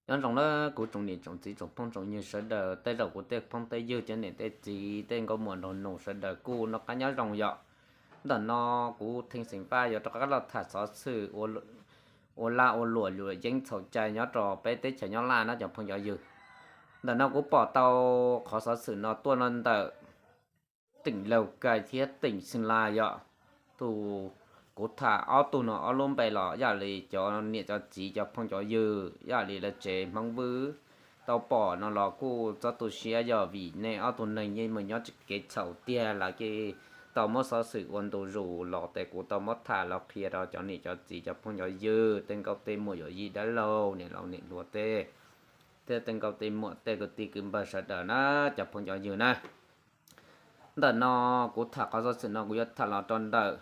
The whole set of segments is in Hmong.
Nyob zoo na kuv tsoom niam tsoom txiv tsoom phooj tsoom ywg sawv daws, tej zaum kuv tej phooj tej ywg cov niam tej txiv tej nkauj muam nraug nus sawv daws kuj noj qab nyob zoo yom. Ntawm no kuv Theej Xeem Vaj yuav rov qab los tham xov xwm ua laj ua luam luam yeeb txhaum cai nyob rau peb teb chaws nyob Laj na cov phooj cov ywg. Ntawm no kuv pom tau qhov xov xwm no tuaj no ntawm teem Laus Kais thiab teem Xeem Las yom. Tus kuv tham ob tug no ob lub npe los yam li cov niam cov txiv cov phooj cov ywg yam li lawv tsev Hmoob Vwj tau pom no los kuj txob tu siab yog vim nej ob tug neeg yeej mus nyob kev txhaum tiag lawv ces tau muab xov xwm ua ntu zus los tes kuv tau muab tham los qhia rau cov niam cov txiv cov phooj cov ywg tej nkauj tej muam yawm yij dab laug niam laus niam hluas tej thiab tej nkauj tej muam tej kwv tij kwv npawg sawv daws na cov phooj cov ywg na. Ntawm no kuv tham qhov xov xwm no kuv yuav tham los rau ntawm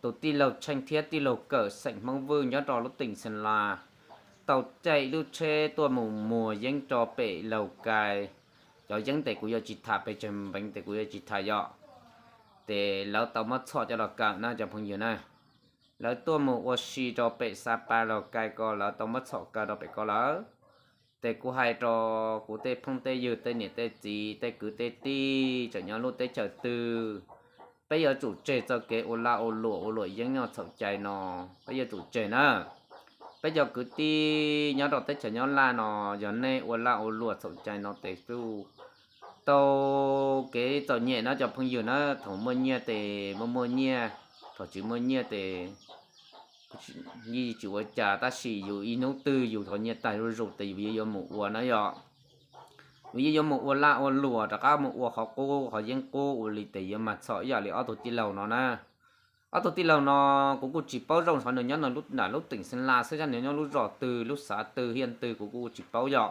tus tij laug Tsheej thiab tij laug Kawm xeem Hmoob Vwj nyob rau lub teem Xeem Las tau caij ib lub tsheb tuaj mus muag yeeb rau pem Laus Kais. Cov yeeb tes kuv yuav tsis tham pes tsawg npeev tes kuv yuav tsis tham yom. Ces lawv tau muab txhom coj los kaw na cov phooj ywg na. Lawv tuaj mus ua si rau pem Xa Pas Laus Kais ko lawv tau muab txhom kaw rau pem ko lawm. Ces kuv hais rau kuv tej phooj tej ywg tej niam tej txiv tej kwv tej tij tseem nyob lub teb chaws twg, peb yuav tsum tseg txoj kev ua laj ua luam ua luam yeeb nyob txhaum cai no, peb yuav tsum tseg na. Peb cov kwv tij nyob rau teb chaws nyob Laj no, yog nej ua laj ua luam txhaum cai no tes kuj tau kev txom nyem na cov phooj ywg na. Thaum muaj nyiaj tes muaj muaj nyiaj, thaum tsis muaj nyiaj tes yeej tsis ua cas tab sis yus ib hnub twg yus qhov nyiaj tag zuj zus tes yus yeej yuav mus ua na yom. Yus yeej yuav mus ua laj ua luam rov qab mus ua qhov qub qhov yeeb qub ua li tes yuav mag txhom ib yam li ob tug tij laug no na. Ob tug tij laug no kuv kuj tsis paub zoo xyov nws nyob nram lub teem Xeem Las xwb, nws nyob lub zos twg lub xav twg hiaj twg kuv kuj tsis paub yom.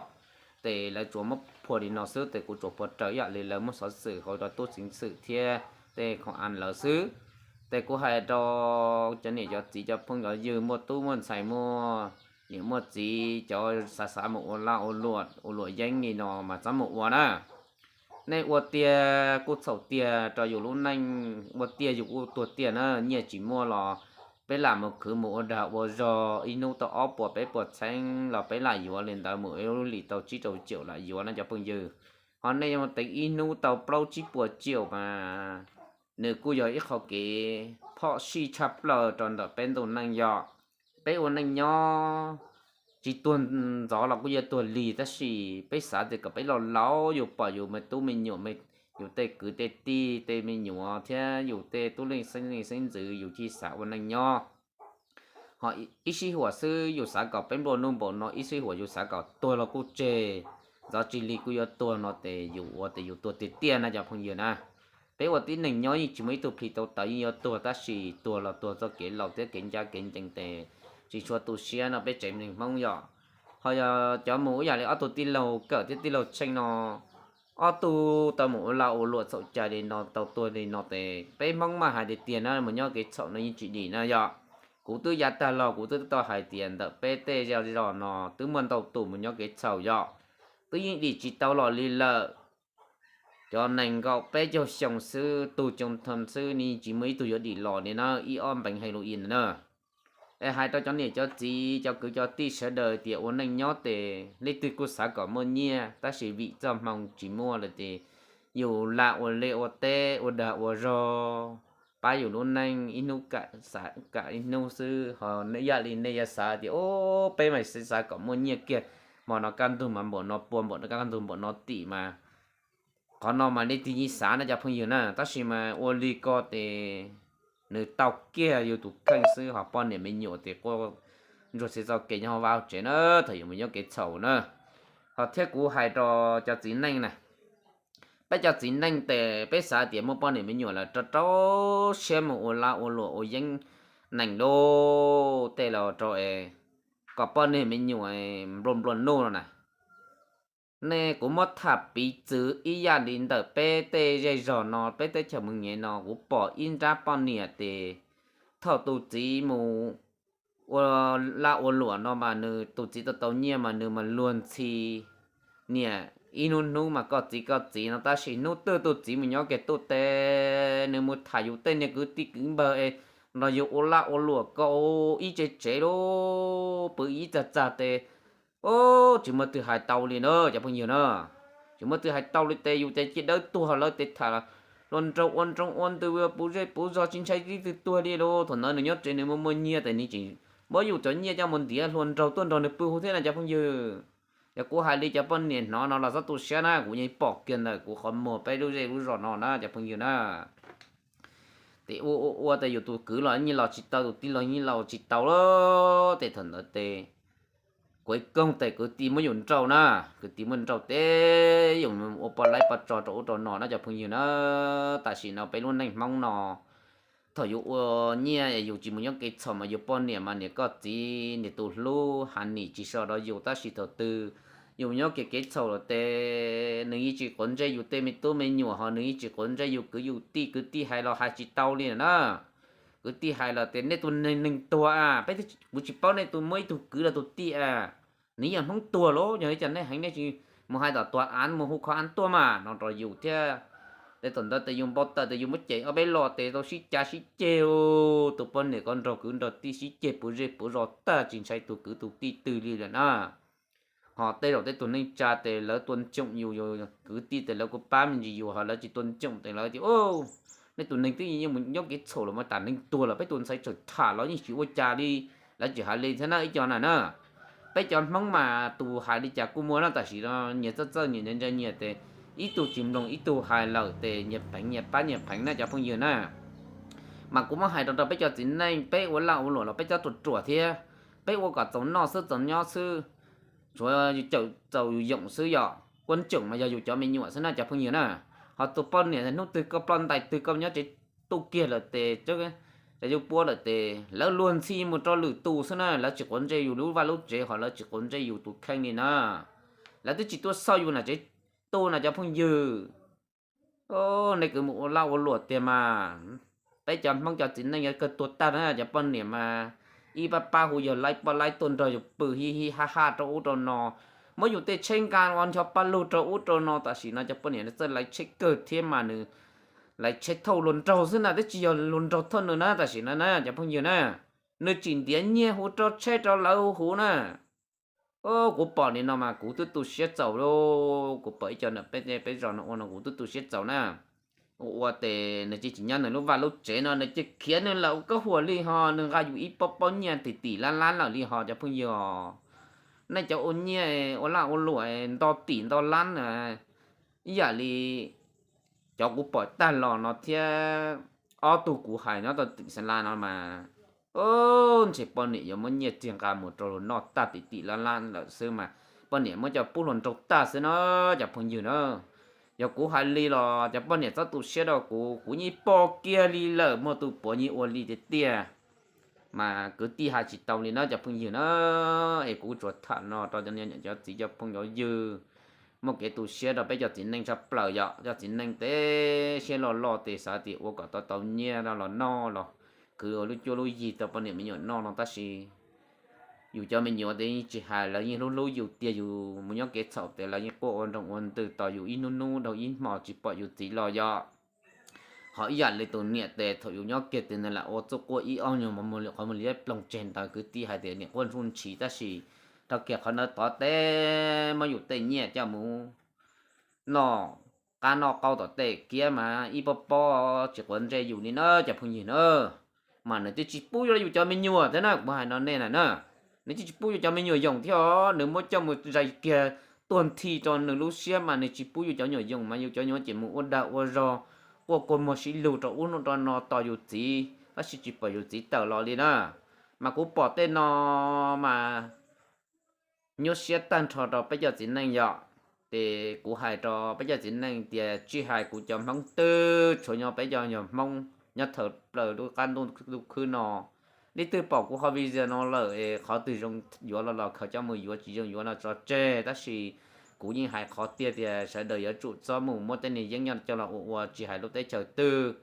Ces lawv tsuas muab phua li no xwb ces kuv tsuas phua raws ib yam li lawv muab xov xwm hauv rau tub ceev xwm thiab tej khoom a lawv xwb. Ces kuv hais rau cov niam cov txiv cov phooj cov ywg muaj tub muaj ntxhais muaj niam muaj txiv cov xav xav mus ua laj ua luam ua luam yeeb li no mas txhob mus ua na. Nej ua tiag kuj txhaum tiag rau yus lub neej, ua tiag yus kuj tuag tiag na. Nyiaj tsis muaj los peb lam mus khwv mus ua dag ua zog ib hnub tau ob puas peb puas txheeb los peb lam yuav li ntawd mus ib lub hlis tau tsib rau caum lam yuav no cov phooj ywg. Ho nej yuav teev ib hnub tau plaub tsib puas caum mas nws kuj yog ib qho kev phom sij tshaj plaws rau ntawm peb ntuj neej yom. Peb ua neej nyob tsis tuag ntxov los kuj yuav tuag lig tab sis peb xav tias kom peb los laus yus pom yus me tub me nyuam, yus tej kwv tej tij tej me nyuam thiab yus tej tub leej xeeb leej xeeb ntxwv yus thiaj xav ua neej nyob. Ho ib sij huam xwb yus xav kom peb nplua nuj npaum no, ib sij huam yus xav kom tuag los kuj tseg, ntxov tsis lig kuj yuav tuag no ces yus ua ces yus tuag tiag tiag na cov phooj ywg na. Peb ua tib neeg nyob yeej tsis muaj ib tug plhis tau tawv, yeej yuav tuag tab sis tuag los tuag txoj kev laus thiab kev ncaj kev ncees ces tsis tshua tu siab no peb tsev neeg Hmoob yom. Ho yog cov mus ib yam li ob tug tij laug Kawm thiab tij laug Tsheej no, ob tug tau mus ua laj ua luam txhaum cai li no tau tuag li no ces peb Hmoob mas hais tiag tiag na mus nyob kev txhaum no yeej tsis dim na yom. Kuv twb yav tag los kuv twb tau hais tias ntawm peb tej zej zos no twb muaj ntau tus mus nyob kev txhaum yom, twb yeej dim tsis tau los li lawm. Cov nees nkaum peb caug xyoo xwb, tus coo thoo xwb, nws tsis muaj ib tug yuav dim los li na, ib ob npeev hais lus i na. Es hais rau cov niam cov txiv cov kwv cov tij sawv daws tias ua neej nyob ces leej twg kuj xav kom muaj nyiaj tab sis vim txoj hmoo tsis muaj lawm ces yus lam ua liaj ua teb ua dag ua zog pab yus lub neej ib hnub kam ib hnub xwb. Ho yam li nej yuav xav tias o, peb mas xav kom muaj nyiaj kiag, hmo no kaj ntug mas npaum no pua, npaum no kaj ntug npaum no tim mas, qhov no mas leej twg yeej xav na cov phooj ywg na, tab sis mas ua li ko ces nws tau kiag yus tus kheej xwb, ho poj niam me nyuam ces quaj ntsuag txhij txoj kev nyob hauv vaj hauv tsev na, thaum yus mus nyob kev txhaum na. Ho thiab kuv hais rau cov txiv neej na, peb cov txiv neej ces peb xav tias muaj poj niam me nyuam lawm rau rau siab mus ua laj ua luam ua yeeb nees lub tej los rau es kom poj niam me nyuam nplua nplua nuj no na. Nej, kuv muab tham piv txwv ib yam li ntawm peb tej zej zog no, peb teb chaws Moos Nyev no, kuv pom ib nrab poj niam ces thaum tus txiv mus ua laj ua luam no mas nws tus txiv tau tau nyiaj mas nws mas luag ntxhi niam, ib hnub hnub mas koj txiv koj txiv no, tab sis hnub twg tus txiv mus nyob kev tuaj tes nws mus tham yus tej niag kwv tij kwv npawg es nrog yus ua laj ua luam ko ib tsev tsev lub pw ib txag txag tes Ob, tsis muaj twg hais tau li na cov phooj ywg na. Tsis muaj twg hais tau li ces yus ces cia dawb tuag lawv tes tham hluas nraug ua nroo ua ntws puv zej puv zog tsis ntshai ib tug tuag li lauj. Thaum ntawd nws nyob tsev nws muaj muaj nyiaj tes nws tseem muab yus cov nyiaj coj mus ntiav hluas nraug tuaj nrog nws pw huv thiab na cov phooj ywg. Yog kuv hais li cov poj niam hnov no los txhob tu siab na, kuv yeej pom kiag ntawm kuv qhov muag peb lub zej lub zos no na cov phooj ywg na. Ces ua ua ua tes yus tus kwv los yeej los tsis tau, tus tij los yeej los tsis tau lawm. Ces thaum ntawd ces kuv ib koog tes kwv tij muab yus nrauj na, kwv tij muab nrauj tes yus ua poj laib poj tso rau ub rau no na cov phooj ywg na. Tam sim no peb lub neej Hmoob no thaum yus ua nyiaj yus tsis mus nyob kev txhaum mas yus poj niam mas niam koj txiv niam tus hlub ha nim tsis so rau yus, tab sis thaum twg yus nyob kev kev txhaum lawm ces nws yeej tsis quav ntsej yus tej me tub me nyuam ho nws yeej tsis quav ntsej yus kwv yus tij, kwv tij hais los hais tsis tau li na. Kwv tij hais los tias nej tus neeg neeg tuag a, peb kuv tsis paub nej tus muaj ib tug kwv los tus tij a, nws yog Hmoob tuag los yog li cas nej heev nej tsis mus hais tom tuag av mus hu kho av tuaj mas no rau yus thiab. Ces thaum ntawd tes yus npau taws tes yus muab cem ob peb lo tes tau sib cav sib ceg, tus poj niam ko nrog kwv nrog tij sib ceg puv zej puv zos tag tsis ntshai tus kwv tus tij twg li lawm na. Ho tej zaum tej tus neej tsa tes lawv tua ncoom yus, kwv tij tes lawv kuj pab me ntsis yus, ho lawv tsis tua ncoom tes lawv tias nej tus neeg twb yeej mus nyob kev txhaum los mas tas neeg tuag los peb tus ntxhais txawm tham los yeej tsis ua cas li, lawv tsis hais li thiab na ib co na na. Peb cov Hmoob mas tus hais li cas kuj muaj na, tam sim no nyias txawj txawj nyias ntse ntse nyias tes ib tug tsis mloog ib tug hais lawm tes nyias pheev nyias pab nyias pheev na cov phooj ywg na. Mas kuv muab hais rau rau peb cov txiv neej peb ua laj ua luam los peb cov ruam ruam thiab, peb ua kom txaus noj xwb txaus nyob xwb, tsuav cawm txaus yus yoom xwb yom, ua ncoom mas yog yus cov me nyuam xwb na cov phooj ywg na. Ho tus poj niam hnub twg koj ploj ntais twg koj nyob tsev tuj kiag lawm tes, tsev yuav puab lawm tes lawv luag ntxhi mus rau lwm tus xwb na, lawv tsis quav ntsej yus lub vaj lub tsev ho lawv tsis quav ntsej yus tus kheej li na. Lawv twb tsis tuaj xauj yus na tsev tuj na cov phooj ywg. Nej kwv mus ua laj ua luam tiag mas, peb cov Hmoob cov txiv neej yuav kawg tuag tag na, cov poj niam mas ib pab pab hu yog laib poj laib tuaj nrog yus pw hi hi ha ha rau ub rau no, muab yus tej tsheb nqa ua ncho paj lug rau ub rau no, tam sim no cov poj niam txawj laib tsheb kawg thiab mas nws laib tsheb thauj hluas nraug xwb na, twb tsis yog hluas nraug thauj nws na tam sim no na cov phooj ywg na. Nws tsim ntiav nyiaj hu rau tsheb rau lawv huv na. Kuv pom li no mas kuv twb tu siab txaus lauj, kuv pom ib co ntawm peb peb zos no ua no kuv twb tu siab txaus na. Ua ua tes nws cia tsis nyob nws lub vaj lub tsev no, nws cia khiav nws lawm ua kab huas li ho nws nqa yus ib pob pob nyiaj tim tim lab lab lawm li ho cov phooj ywg os. Nej cov ua nyiaj ua laj ua luam nto tim nto lab na, ib yam li cov kuv pom tag los no thiab ob tug kuv hais nyob rau tim Xeev Las no mas, ntshe poj niam yuav muab nyiaj txiag nqa mus rau luag noj tag tim tim lab lab lawm xwb mas, poj niam muab coj pub hluas nraug tag xwb na cov phooj ywg na. Yog kuv hais li los cov poj niam txhob tu siab rau kuv, kuv yeej pom kiag li lawm, muaj tus puav yeej ua li tiag tiag. Mas kwv tij hais tsis tau li na cov phooj ywg na. Es kuv tsuas tham no rau cov niam cov txiv cov phooj cov ywg, muaj kev tu siab rau peb cov txiv neej tshaj plaws yom, cov txiv neej tes siab loj loj tes xav tias ua kom tau tau nyiaj los noj los khwv ua lub cuab lub yig rau poj niam me nyuam noj no tab sis yus cov me nyuam tes yeej tsis hais, lawv yeej hlub hlub yus tiag, yus mus nyob kev txhaum tes lawv yeej quaj ua nroo ua ntws tos yus ib hnub hnub dhau ib hmos tsis pom yus txiv los yom. Ho ib yam li tus niam tes thaum yus nyob kiag tes nws lam ua txuj quaj ib ob nyuag qhov muag li ploog tseg ntawd, kwv tij hais tias niam quaj ntsuj ntshiv tab sis rau kiag qhov ntawd tod tes muab yus tej nyiaj coj mus noj qab noj qau tom tej kiab mas ib pob pob tsis quav ntsej yus li na cov phooj ywg na. Mas nws twb tsis pub yuav yus cov me nyuam thiab na, kuv hais no nej na na. Nws twb tsis pub yuav cov me nyuam yoom thiab os, nws muab coj mus zais kiag tuag nthi rau nws lub siab mas nws tsis pub yus cov nyuam yoom mas yus cov nyuam ces mus ua dag ua zog, quaj kua muag sib lug rau ub rau no tos yus txiv tab sis tsis pom yus txiv tawm los li na. Mas kuv pom tej no mas nyuaj siab tag nrho rau peb cov txiv neej yom. Ces kuv hais rau peb cov txiv neej tias tsis hais kuv cov Hmoob twg, tshuav nyob peb cov nyuag Hmoob nyob thawm plaws lub qab ntuj lub khwb no, leej twg pom kuv qhov video no lawm es qhov twg zoo yuav los los khaws coj mus yuav, tsis zoo yuav los tso tseg, tab sis kuv yeej hais qhov tiag tias sawv daws yuav tsum txhob mus muab tej niag yeeb nyob coj los ua ua tsis hais lub teb chaws twg.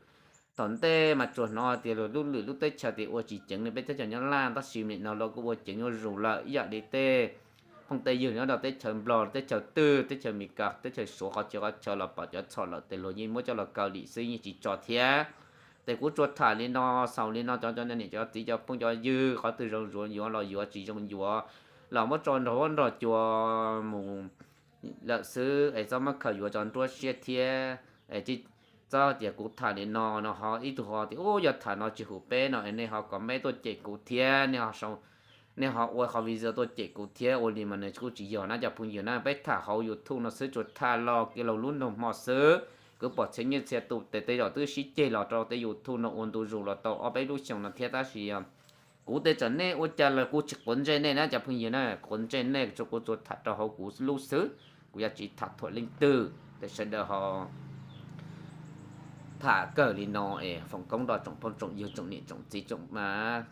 Thaum ntej mas tsuas hnov tias luag lub lwm lub teb chaws tias ua tsis ceev li peb teb chaws Nyab Laj, tab sis nim no luag kuj ua ceev zuj zus lawm, ib yam li tej phooj tej ywg nyob rau teb chaws Nplog, teb chaws twg, teb chaws Amelikas, teb chaws Suav, qhov txhia qhov chaw los pom cov txhom lawm ces luag yeej muab coj los kaw lim xwb yeej tsis tso thiab. Ces kuv tsuas tham li no, xaus li no cov cov niam cov txiv cov phooj cov ywg, qhov twg zoo yuav yuav los yuav, tsis zoo yuav los muab tso nrog huab nrog cua mus lawm xwb es txhob muab khaws yuav tso nruab siab thiab. Txhob tias kuv tham li no no ho ib tug ho tias ub yog tham no tsis hum peb no es nej ho kom meb tuaj cem kuv thiab, nej ho ua qhov video tuaj cem kuv thiab ua li mas nws kuj tsis yog na cov phooj ywg na. Peb tham hauv YouTube no xwb tsuas tham los kiag laug lub nroog hmo xwb. Kuv pom txhiab nyiaj txhia tus tes tej zaum twb sib ceg los rau tej YouTube no ua ntu zus los tau ob peb lub xyoo no thiab tab sis kuv tej txawm nej ua cas los kuv tsis quav ntsej nej na cov phooj ywg na. Quav ntsej nej tsuas kuv tsuas tham rau hauv kuv lub xwb, kuv yuav tsis tham thuam leej twg. Ces sawv daws ho tham kawg li no es foom koob rau tsoom phooj tsoom ywg tsoom niam tsoom txiv tsoom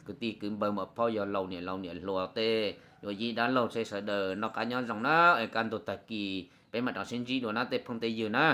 kwv tij kwv npawg muam phauj yog laus niam laus niam hluas tej yuav yij dab laug seb sawv daws noj qab nyob zoo na. Es kaj ntug tag kis peb mam rov sib ntsib dua na tej phooj tej ywg na.